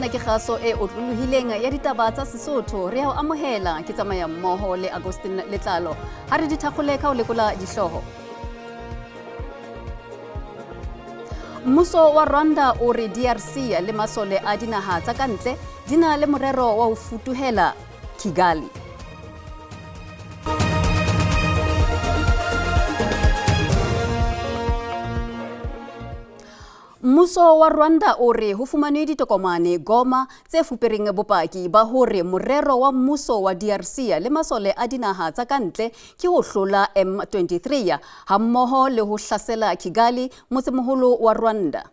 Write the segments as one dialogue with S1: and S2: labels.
S1: Ena ke kgaso e otlolohileng ya ditaba tsa Sesotho. Re a o amohela, ke tsamaya mmoho le Agustin Letlalo. Ha re di thakgole ka ho lekola dihlooho. Mmuso wa Rwanda o re DRC le masole a dinaha tsa ka ntle di na le morero wa ho futuhela Kigali. Mmuso wa Rwanda o re ho fumanwe ditokomane Goma tse fupereng bopaki ba hore morero wa mmuso wa DRC le masole a dinaha tsa ka ntle ke ho hlola M23 hammoho le ho hlasela Kigali, motsemoholo wa Rwanda.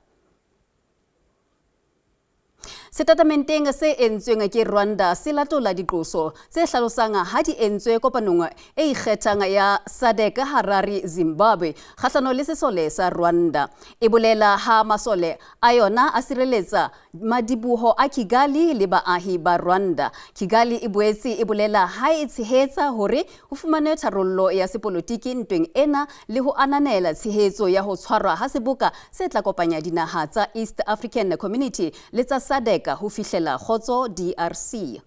S1: Setatamenteng se entsweng ke Rwanda se latola diqoso tse hlalosang ha di entswe kopanong e ikgethang ya SADC Harare, Zimbabwe kgahlano le sesole sa Rwanda. E bolela ha masole a yona a sireletsa madiboho a Kigali le baahi ba Rwanda. Kigali e boetse e bolela ha e tshehetsa hore ho fumanwe tharollo ya sepolotiki ntweng ena le ho ananela tshehetso ya ho tshwarwa ha seboka se tla kopanya dinaha tsa East African Community le tsa SADC ho fihlela kgotso DRC.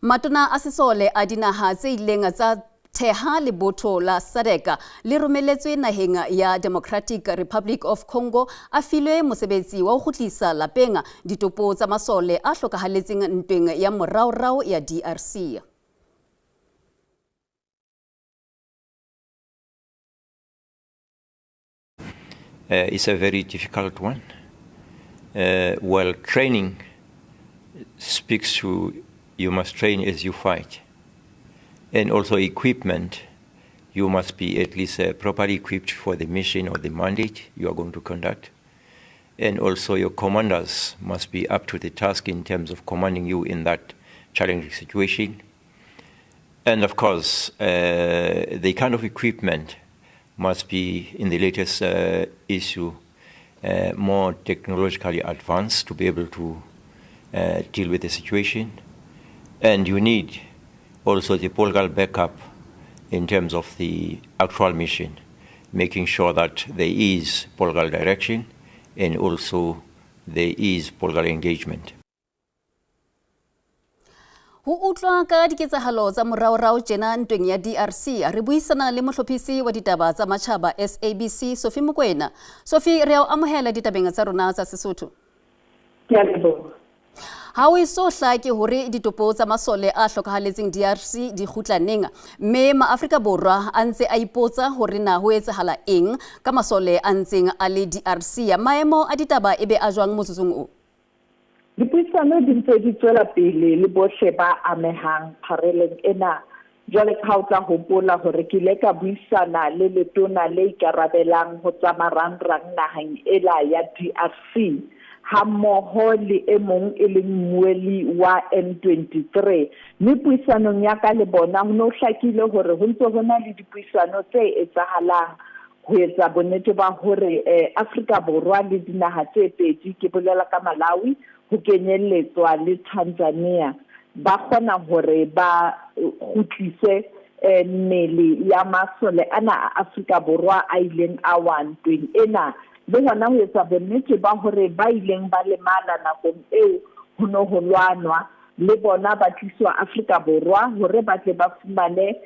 S1: Matona a sesole a dinaha tse ileng tsa theha lebotho la SADC le romeletswe naheng ya Democratic Republic of Congo a filwe mosebetsi wa ho kgutlisa lapeng ditopo tsa masole a hlokahaletseng ntweng ya moraorao ya DRC.
S2: It's a very difficult one. Well, training speaks to you must train as you fight. And also equipment, you must be at least properly equipped for the mission or the mandate you are going to conduct. And also your commanders must be up to the task in terms of commanding you in that challenging situation. And of course, the kind of equipment must be in the latest issue, more technologically advanced to be able to deal with the situation. And you need also the political backup in terms of the actual mission, making sure that there is political direction and also there is political engagement.
S1: Ho utlwa ka diketsahalo tsa moraorao tjena ntweng ya DRC, re buisana le mohlophisi wa ditaba tsa matjhaba SABC, Sophie Mokoena. Sophie, re a o amohela ditabeng tsa rona tsa Sesotho.
S3: Ke a leboha.
S1: Ha o eso hlake hore ditopo tsa masole a hlokahaletseng DRC di kgutla neng, mme maAfrika Borwa a ntse a ipotsa hore na ho etsahala eng ka masole a ntseng a le DRC. Maemo a ditaba e be a jwang motsotsong o?
S3: Dipuisano di ntse di tswela pele le bohle ba amehang phareleng ena. Jwale ka ha o tla hopola hore ke ile ka buisana le letona le ikarabelang ho tsa marangrang naheng ela ya DRC hammoho le e mong e leng mmueli wa M23. Mme puisanong ya ka le bona ho ne ho hlakile hore ho ntse ho na le dipuisano tse etsahalang ho etsa bonnete ba hore Afrika Borwa le dinaha tse pedi, ke bolela ka Malawi ho kenyelletswa le Tanzania, ba kgona hore ba kgutlise mmele ya masole ana a Afrika Borwa a ileng a wa ntweng ena, le hona ho etsa bonnete ba hore ba ileng ba lemala nakong eo ho no ho lwanwa le bona ba tliswa Afrika Borwa hore ba tle ba fumane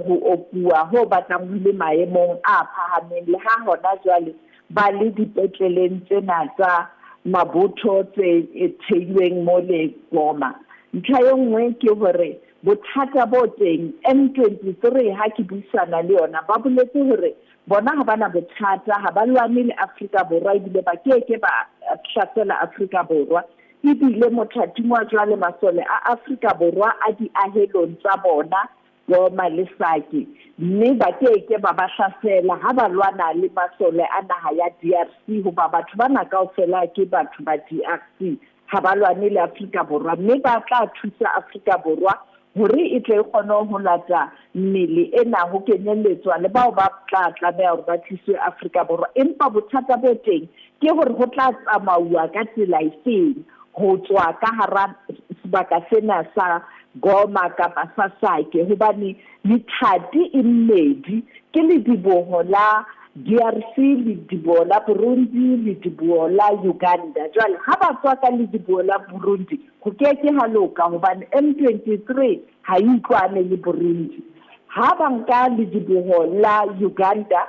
S3: ho okuwa ho batlang ho le maemong a phahameng, le ha hona jwale ba le dipetleleng tsena tsa mabotho tse theilweng mole Goma. Ntlha e nngwe ke hore bothata bo teng M23 ha ke buisana le yona ba boletse hore bona ha bana bothata, ha ba lwane le Afrika Borwa ebile ba ke ke ba hlasela Afrika Borwa. Ebile mothating wa jwale masole a Afrika Borwa a diahelong tsa bona Goma le Sake, mme ba ke ke ba ba hlasela ha ba lwana le masole a naha ya DRC, hoba batho bana kaofela ke batho ba DRC, ha ba lwane le Afrika Borwa, mme ba tla thusa Afrika Borwa hore e tle e kgone ho lata mmele ena ho kenyelletswa le bao ba tla tlameha hore ba tliswe Afrika Borwa. Empa bothata bo teng ke hore ho tla tsamauwa ka tsela efeng ho tswa ka hara sebaka sena sa Goma kapa sa Sake, hobane methati e mmedi ke lediboho la DRC, lediboho la Burundi, lediboho la Uganda. Jwale ha ba tswa ka lediboho la Burundi ho ke ke ha loka hobane M23 ha e utlwane le Burundi. Ha ba nka lediboho la Uganda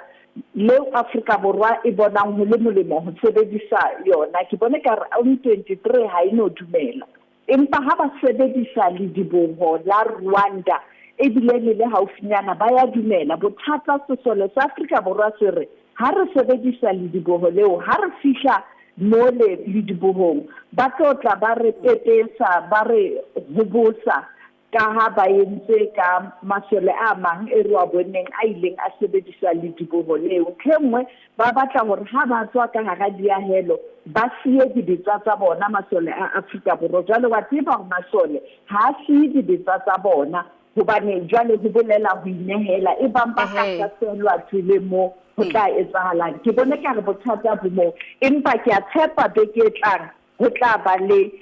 S3: leo Afrika Borwa e bonang ho le molemo ho sebedisa yona, ke bone ka re M23 ha e no dumela. Empa ha ba sebedisa lediboho la Rwanda ebile le le haufinyana ba ya dumela. Bothata sesole sa Afrika Borwa se re ha re sebedisa lediboho leo, ha re fihla mole ledibohong ba tlo tla ba re pepesa, ba re hobosa ka ha ba entse ka masole a mang e re wa boneng a ileng a sebedisa lediboho leo. Ntho e nngwe ba batla hore ha ba tswa ka hara diahelo ba siye dibetsa tsa bona masole a Afrika Borwa. Jwale wa tseba hore masole ha a siye dibetsa tsa bona hobane jwale ho bolela ho inehela, e bang ba ka hlaselwa tseleng moo ho tla etsahalang. Ke bone ka re bothata bo moo, empa ke a tshepa beke e tlang ho tla ba le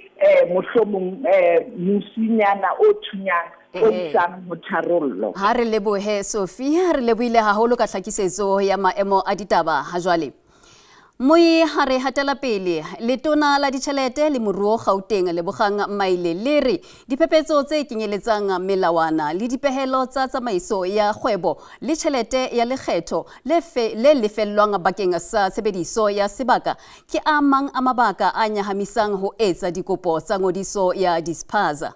S3: mohlomong mosinyana o thunyang o isang ho tharollo.
S1: Ha re lebohe Sophie, re lebohile haholo ka tlhakisetso ya maemo a ditaba ha jwale. Moi ha re hatela pele, letona la ditjhelete le moruo Gauteng Lebogang Maile le re diphephetso tse kenyeletsang melawana le dipehelo tsa tsamaiso ya kgwebo le tjhelete ya lekgetho le le lefellwang bakeng sa tshebediso ya sebaka ke a mang a mabaka a nyahamisang ho etsa dikopo tsa ngodiso ya dispaza.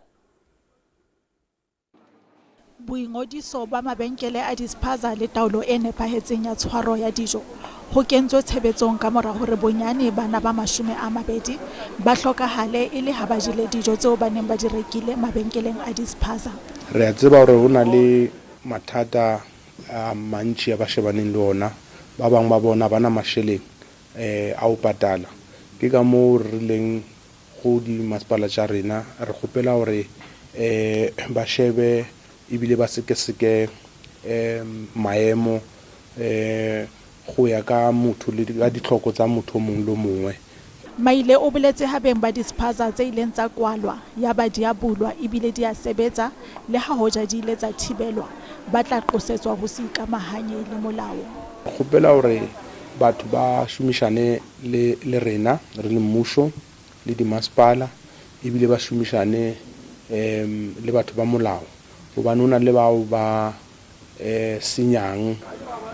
S4: Boingodiso ba mabenkele a dispaza le taolo e nepahetseng ya tshwaro ya dijo ho kentswe tshebetsong ka mora hore bonyane bana ba 20 ba hlokahale e le ha ba jele dijo tseo ba neng ba di rekile mabenkeleng a dispaza.
S5: Re a tseba hore ho na le mathata a mantši a ba shebaneng le ona, ba bang ba bona ba na masheleng a ho patala. Ke ka moo re rileng go dimasepala tša rena, re kgopela hore ba shebe ebile ba sekeseke maemo go ya ka motho le ka ditlhoko tsa motho o mongwe le o mongwe.
S4: Maile o boletse ha beng ba dispaza tse ileng tsa kwalwa yaba di a bulwa ebile di a sebetsa le ha hoja di ile tsa thibelwa, ba tla qosetswa ho se ikamahanye le molao.
S5: Re kgopela hore batho ba šomišane le le rena re le mmušo le dimasepala ebile ba šomišane le batho ba molao gobane o na le bao ba senyang.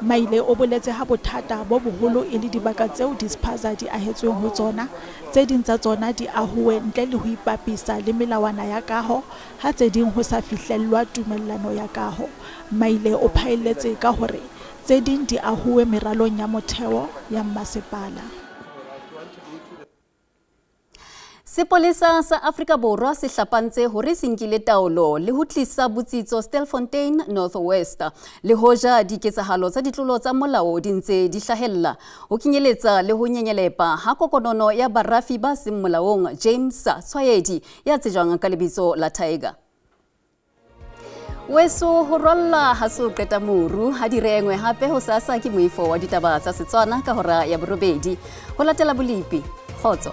S4: Maile o boletse ha bothata bo boholo e le dibaka tseo dispaza di ahetsweng ho tsona, tse ding tsa tsona di ahuwe ntle le ho ipapisa le melawana ya kaho, ha tse ding ho sa fihlellwa tumellano ya kaho. Maile o phaelletse ka hore tse ding di ahuwe meralong ya motheo ya mmasepala.
S1: Sepolesa sa Afrika Borwa se hlapantse hore se nkile taolo le ho tlisa botsitso Stilfontein North West. Le hoja diketsahalo tsa ditlolo tsa molao di ntse di hlahella, ho kenyeletsa le ho nyenyelepa ha kokonono ya barafi ba seng molaong James Tshwaedi ya tsejwang ka lebitso la Tiger. Weso ho rwalla ha se o qeta moru ha di rengwe hape ho sasa ke moifo wa ditaba tsa Setswana ka hora ya 8 ho latela bolipi. Kgotso.